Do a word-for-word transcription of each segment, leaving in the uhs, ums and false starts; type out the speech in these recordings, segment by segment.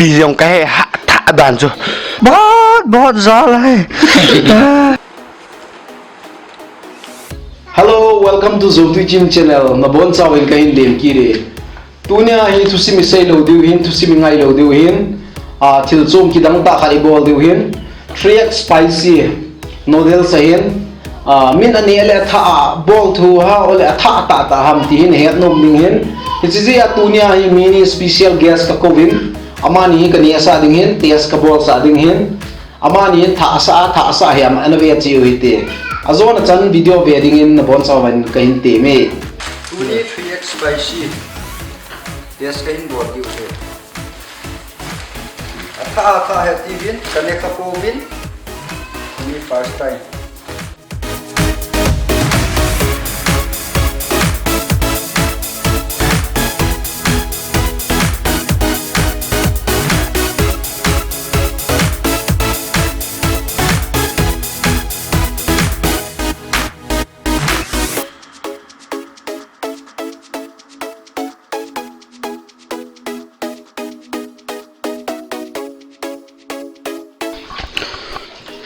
Ipi jong kahe ha tha dan chu. Bahut, bahut jala hai. Hello, welcome to Zomtui Gym channel. Nabonchauvin kahin lemkit e. Tunia hi thusim isei lou diu hin, thusim ingai lou diu hin. Ah, thil chom kidang tah khat ibol diu hin. Three X spicy noodles ahin. Ah, min aneh le atha a bol thu ham, ole atha tah tah ham ti hin het nom ding hin. Hiche jeh a tunia hi mini special guest kakouvin. Amani hi kanehsah ding hin, test kabolsah ding hin. Amani hin thahsah, thahsah hiam ana ve cheh u hite. Ajona chan video ve dingin nabonchauvin kahin temme. Tuni three X spicy test kahin bol diu ahi. Atha, atha ahi tiuvin, kane kapouvin. Tuni first time.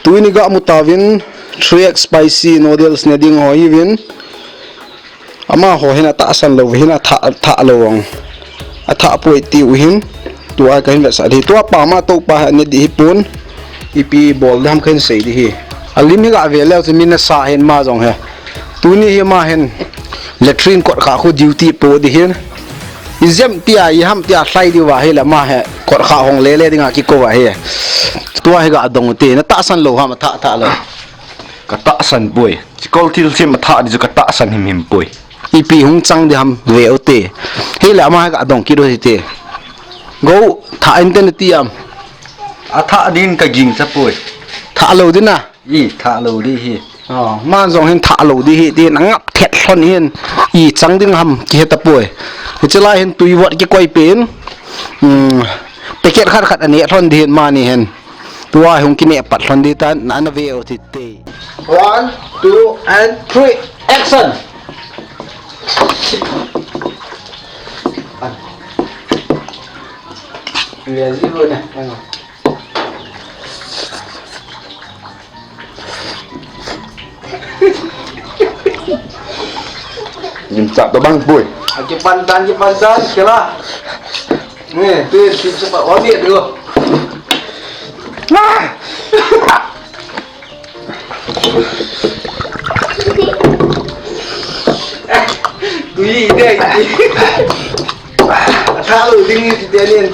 Tuni ga mu tauvin, three X spicy noodles ne ding ho hiuvin. Amaho hin atahsan lou, hin atha, atha lou vang. Atha poi tiu hin. Tua kahin vetsah ding. Tua pa ma tou pa hi ne ding hipon. Ipi bol ding ham kahin sei ding ahi. Alim hi ga ve leu chu min asa hin ma jong hi. Tuni hi ama hin latrine kot kha khu duty po ding hin. Ijemtia, iham tia lhai diu va ahile ama hi kot kha hong lele dinga kikou va ahi. Tua hi ga dong u hite, na tahsan lou ham, atha, atha lou. Ka tahsan poi. Chikol thil sem atha ding chu ka tahsan himhim poi. Ipi hung chang ding ham ve u hite. Hile ama hi ga dong kit u hite. Go, tha inte nati am. Atha ding ka gingcha poi. Tha lou ding a. I, tha lou ding ahi. Oh, man jong hin tha lou ding ahi, tin angap thet lhon hin. I chang ding ham, kihe tapoi. Hiche lai hin tui vot kikoi pen. Hmm, packet khat khat aneh lhon ding hin mani hin. Tua hung kineh pat lhon ding tan, na, na ve u hite. One, two, and three, action! Ready, go na. Gimcha to bang poi. Aki pantan, aki pantan, kela. Ni, tu, tu, tu, tu. Ah! Tui ite, ite. Atha lou ding ite nin.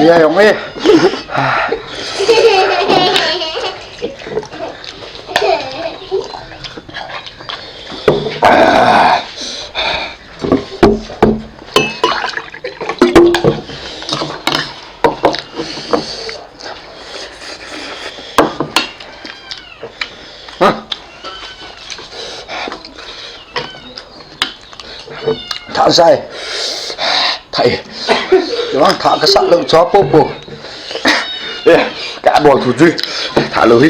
Iya, yong eh. Tha sai. Thai. Vang tha kasa lou cho po po. Eh, ka bol thu chu. Tha lou hi.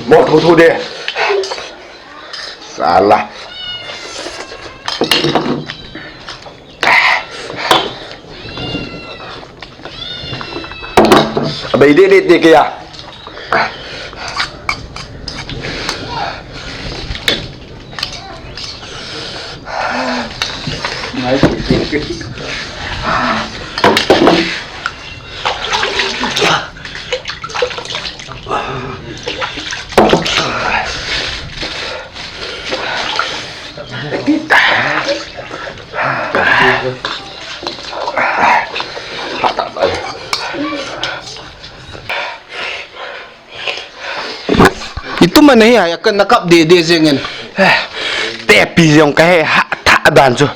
Mo thu thu de. Sala. Abai de de de kaya. Itu mana hi, ai, kana kap dede jengin. Tepi jong kahe, ha, tha dan chu.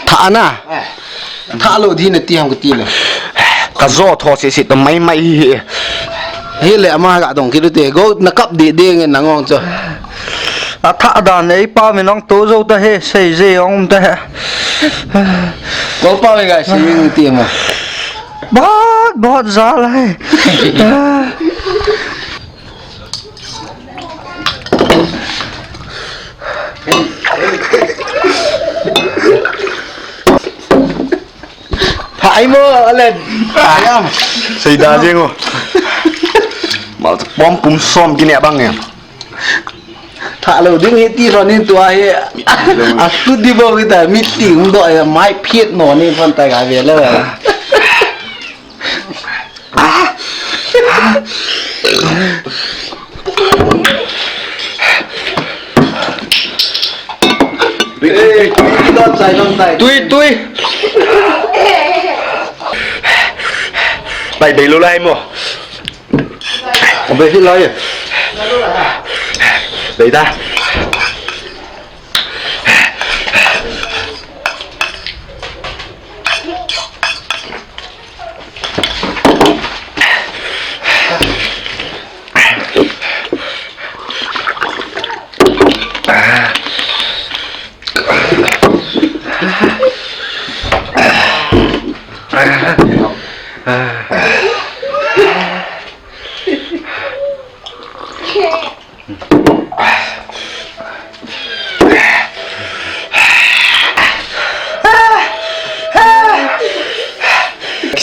Tha na. Tha lou ding nati ham kati le. Ka jo tho sisi to mai mai hi. Hile ama ga dong kit u te. Go na kap dede ngen nang ong chu. Atha dan ei pa mi nang to jo ta he, sei je ong ta he. Ko pa mi ga si mi ti ma. Bahut, bahut jala hai. Pha ai mo, Alan. Ayam. Seida jeng o. Mal pom pum som kini abang ya. Tha lou ding hi ti lou nin tua hi. Atu di bo kita meeting do ya mai phiet no ni phon tai ga ve le. Tui, tui. Bai, bai lou lai mo. Bai hi lai. Bai da.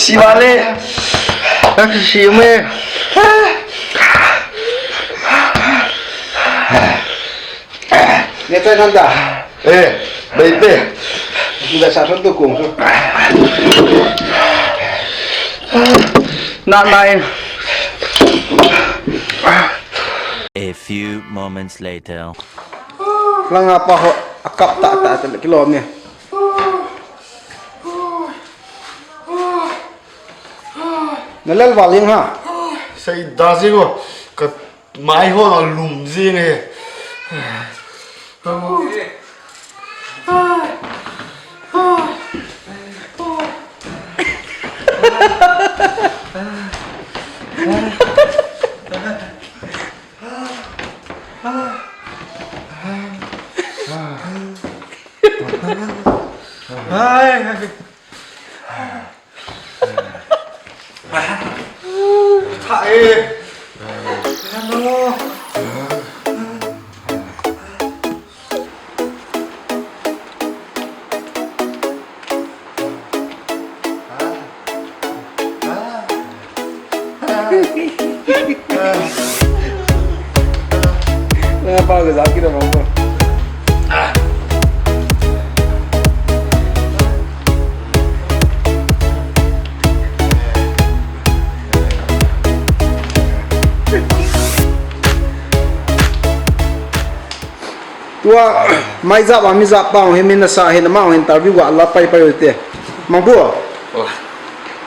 Sivale. Sime. Neta nanda. Eh, baite. Sudah satu tu kong tu. Nak naik. A few moments later. Langa pa ho akap ta ta ta kilom ni. Nalal valing ha. Seida jeng o. Ka mai ho na lum jeng e. Ai, ai. Tha e. Hello. Napa ke zaki na mambo. Tua, mai jap a mi jap pa hung hin min nasa hin ama hung interview ga la pai pai u te. Mangbu. Oh.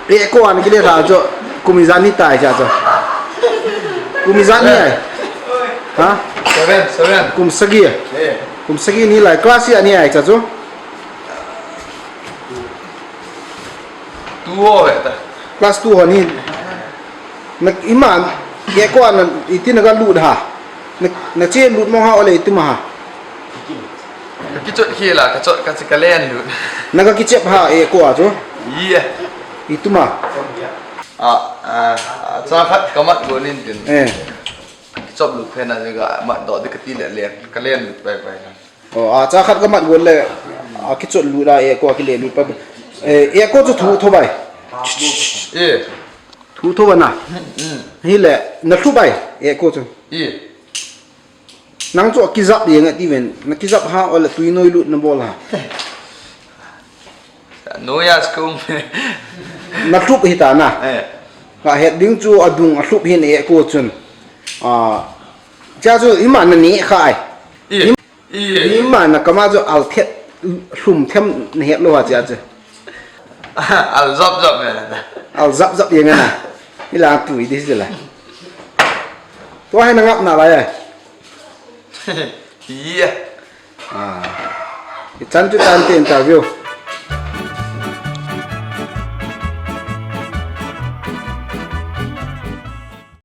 E ko an kile tha chu kum ijat ni tai cha chu. Kum ijat ni ai. Ha? Seven, seven. Kum sagi. Eh. Kum sagi ni lai class ijat ni ai cha chu. Two ho ve ta. Class two ho ni. Na, ima, e ko an, iti na ga lut ha. Na, na che lut mo ha ole itum a ha. Ka kichot khel a, ka chot ka che ka len lut. Na ga kichep ha e ko a chu. Ye. Itum a. A, a, a, cha khat ka mat go nin tin. Eh. Kichop lut phen a ga mat do de ka ti le len. Ka len lut pai pai. Oh, a cha khat ka mat gon le, a kichot lut a e ko a kile lut pa. Eh, e ko chu thu tho bai. Eh. Thu tho ba na. Mm. Hile, na thu bai, e ko chu. Eh. Nang chu kijap ye nga ti ven, na kijap ha ole tui noi lut na bol ha. Noi a skum. Na thup hi ta na. Eh. Ka het ding chu adung a thup hin e ko chun. A, cha chu ima na ni kha ai. Eh. Ima na kama chu al thet. Lhum them nahet lou a chia chu. Al zop zop me na. Al zap zap yang na. Ila tu i di sila. Tua hai na ngap na lai ai. Iya. Ah. I chan chu chan te interview.